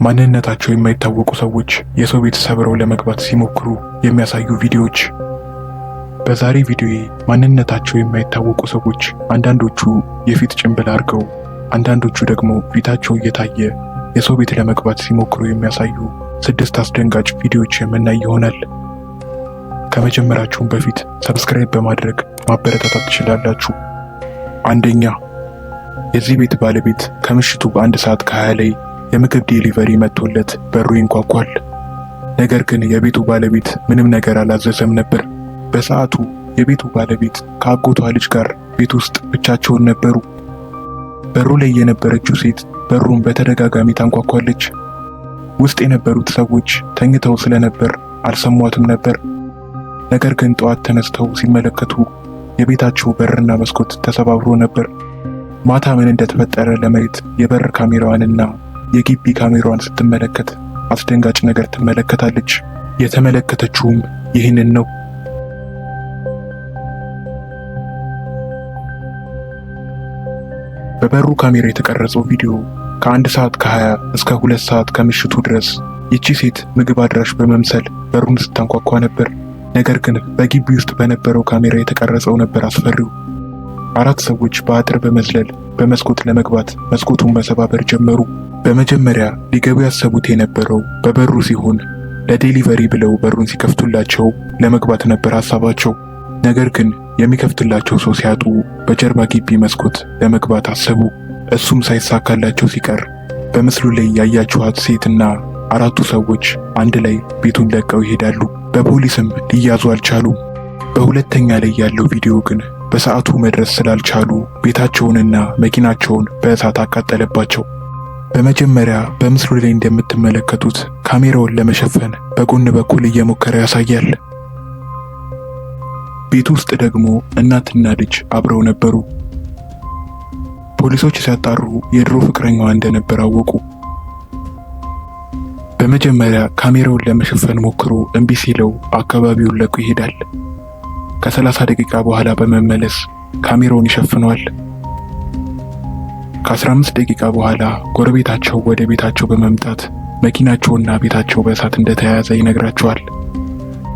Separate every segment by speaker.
Speaker 1: ማንነታቸው የማይታወቁ ሰዎች የሰው ቤት ሰብረው ለመግባት ሲሞክሩ የሚያሳዩ ቪዲዮዎች። በዛሬ ቪዲዮዬ ማንነታቸው የማይታወቁ ሰዎች አንዳንዶቹ የፊት ጭንብል አድርገው፣ አንዳንዶቹ ደግሞ ፊታቸው እየታየ የሰው ቤት ለመግባት ሲሞክሩ የሚያሳዩ ስድስት አስደንጋጭ ቪዲዮዎች የምናይ ይሆናል። ከመጀመራችሁም በፊት subscribe በማድረግ ማበረታታት ትችላላችሁ። አንደኛ፣ የዚህ ቤት ባለቤት ከምሽቱ በ1 ሰዓት ከ20 ላይ የምግብ delivery መጥቶለት በሩ ይንኳኳል። ነገር ግን የቤቱ ባለቤት ምንም ነገር አላዘዘም ነበር። በሰዓቱ የቤቱ ባለቤት ከአጎቷ ልጅ ጋር ቤት ውስጥ ብቻቸውን ነበሩ። በሩ ላይ የነበረችው ሴት በሩን በተደጋጋሚ ታንኳኳለች። ውስጥ የነበሩት ሰዎች ተኝተው ስለነበር አልሰሟትም ነበር። ነገር ግን ጠዋት ተነስተው ሲመለከቱ የቤታቸው በርና መስኮት ተሰባብሮ ነበር። ማታ ምን እንደተፈጠረ ለማየት የበር ካሜራዋንና የግቢ ካሜራዋን ስትመለከት አስደንጋጭ ነገር ትመለከታለች። የተመለከተችውም ይህንን ነው። በበሩ ካሜራ የተቀረጸው ቪዲዮ ከ1 ሰዓት ከ20 እስከ 2 ሰዓት ከምሽቱ ድረስ ይቺ ሴት ምግብ አድራሽ በመምሰል በሩን ስታንኳኳ ነበር። ነገር ግን በግቢ ውስጥ በነበረው ካሜራ የተቀረጸው ነበር አስፈሪው። አራት ሰዎች በአጥር በመዝለል በመስኮት ለመግባት መስኮቱን መሰባበር ጀመሩ። በመጀመሪያ ሊገቡ ያሰቡት የነበረው በበሩ ሲሆን ለ delivery ብለው በሩን ሲከፍቱላቸው ለመግባት ነበር ሀሳባቸው። ነገር ግን የሚከፍትላቸው ሰው ሲያጡ በጀርባ ግቢ መስኮት ለመግባት አሰቡ። እሱም ሳይሳካላቸው ሲቀር በምስሉ ላይ ያያችኋት ሴትና አራቱ ሰዎች አንድ ላይ ቤቱን ለቀው ይሄዳሉ። በፖሊስም ሊያዙ አልቻሉም። በሁለተኛ ላይ ያለው ቪዲዮ ግን በሰዓቱ መድረስ ስላልቻሉ ቤታቸውንና መኪናቸውን በእሳት አቃጠለባቸው። በመጀመሪያ በምስሉ ላይ እንደምትመለከቱት ካሜራውን ለመሸፈን በጎን በኩል እየሞከረ ያሳያል። ቤት ውስጥ ደግሞ እናትና ልጅ አብረው ነበሩ። ፖሊሶች ሲያጣሩ የድሮ ፍቅረኛዋ እንደነበር አወቁ። በመጀመሪያ ካሜራውን ለመሸፈን ሞክሮ እምቢ ሲለው አካባቢውን ለቆ ይሄዳል። ከ30 ደቂቃ በኋላ በመመለስ ካሜራውን ይሸፍነዋል። ከ15 ደቂቃ በኋላ ጎረቤታቸው ወደ ቤታቸው በመምጣት መኪናቸውና ቤታቸው በእሳት እንደተያያዘ ይነግራቸዋል።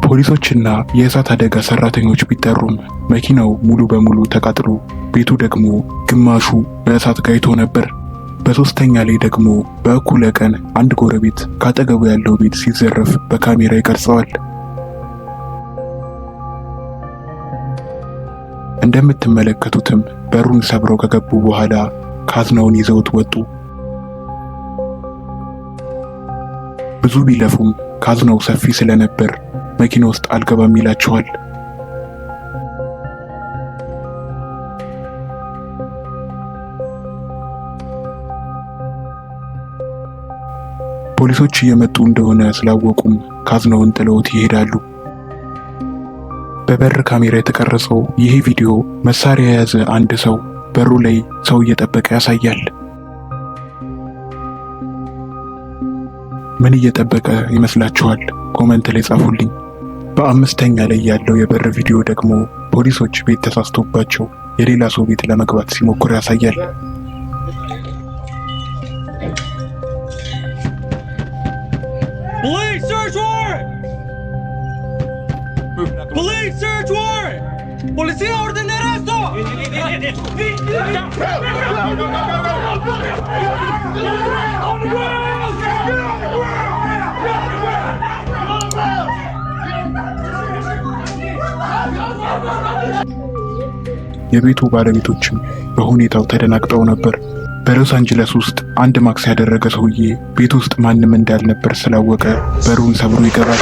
Speaker 1: ፖሊሶችና የእሳት አደጋ ሰራተኞች ቢጠሩም መኪናው ሙሉ በሙሉ ተቃጥሎ ቤቱ ደግሞ ግማሹ በእሳት ጋይቶ ነበር። በሶስተኛ ላይ ደግሞ በእኩለ ቀን አንድ ጎረቤት ካጠገቡ ያለው ቤት ሲዘረፍ በካሜራ ይቀርጸዋል። እንደምትመለከቱትም በሩን ሰብረው ከገቡ በኋላ ካዝናውን ይዘውት ወጡ። ብዙ ቢለፉም ካዝናው ሰፊ ስለነበር መኪና ውስጥ አልገባም ይላቸዋል። ፖሊሶች እየመጡ እንደሆነ ስላወቁም ካዝናውን ጥለውት ይሄዳሉ። በበር ካሜራ የተቀረጸው ይሄ ቪዲዮ መሳሪያ የያዘ አንድ ሰው በሩ ላይ ሰው እየጠበቀ ያሳያል። ምን እየጠበቀ ይመስላችኋል? Comment ላይ ጻፉልኝ። በአምስተኛ ላይ ያለው የበር ቪዲዮ ደግሞ ፖሊሶች ቤት ተሳስቶባቸው የሌላ ሰው ቤት ለመግባት ሲሞክሩ ያሳያል።
Speaker 2: Police search warrant! Police search warrant! ¡Policía, orden de arresto! On the ground! Get on the ground! Get on the ground! On the ground!
Speaker 1: የቤቱ ባለቤቶችም በሁኔታው ተደናግጠው ነበር። በሎስ አንጀለስ ውስጥ አንድ ማክስ ያደረገ ሰውዬ ቤት ውስጥ ማንም እንዳልነበር ስላወቀ በሩን ሰብሮ ይገባል።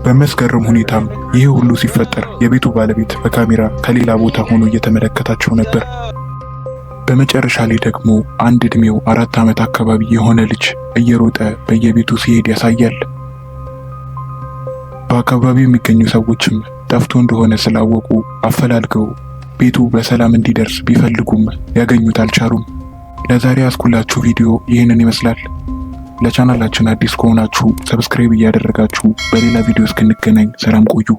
Speaker 1: በሚያስገርም ሁኔታም ይህ ሁሉ ሲፈጠር የቤቱ ባለቤት በካሜራ ከሌላ ቦታ ሆኖ እየተመለከታቸው ነበር። በመጨረሻ ላይ ደግሞ አንድ ዕድሜው 4 ዓመት አካባቢ የሆነ ልጅ እየሮጠ በየቤቱ ሲሄድ ያሳያል። በአካባቢው የሚገኙ ሰዎችም ጠፍቶ እንደሆነ ስላወቁ አፈላልገው ቤቱ በሰላም እንዲደርስ ቢፈልጉም ሊያገኙት አልቻሉም። ለዛሬ ያስኩላችሁ ቪዲዮ ይህንን ይመስላል። ለቻናላችን አዲስ ከሆናችሁ subscribe እያደረጋችሁ በሌላ ቪዲዮ እስክንገናኝ ሰላም ቆዩ።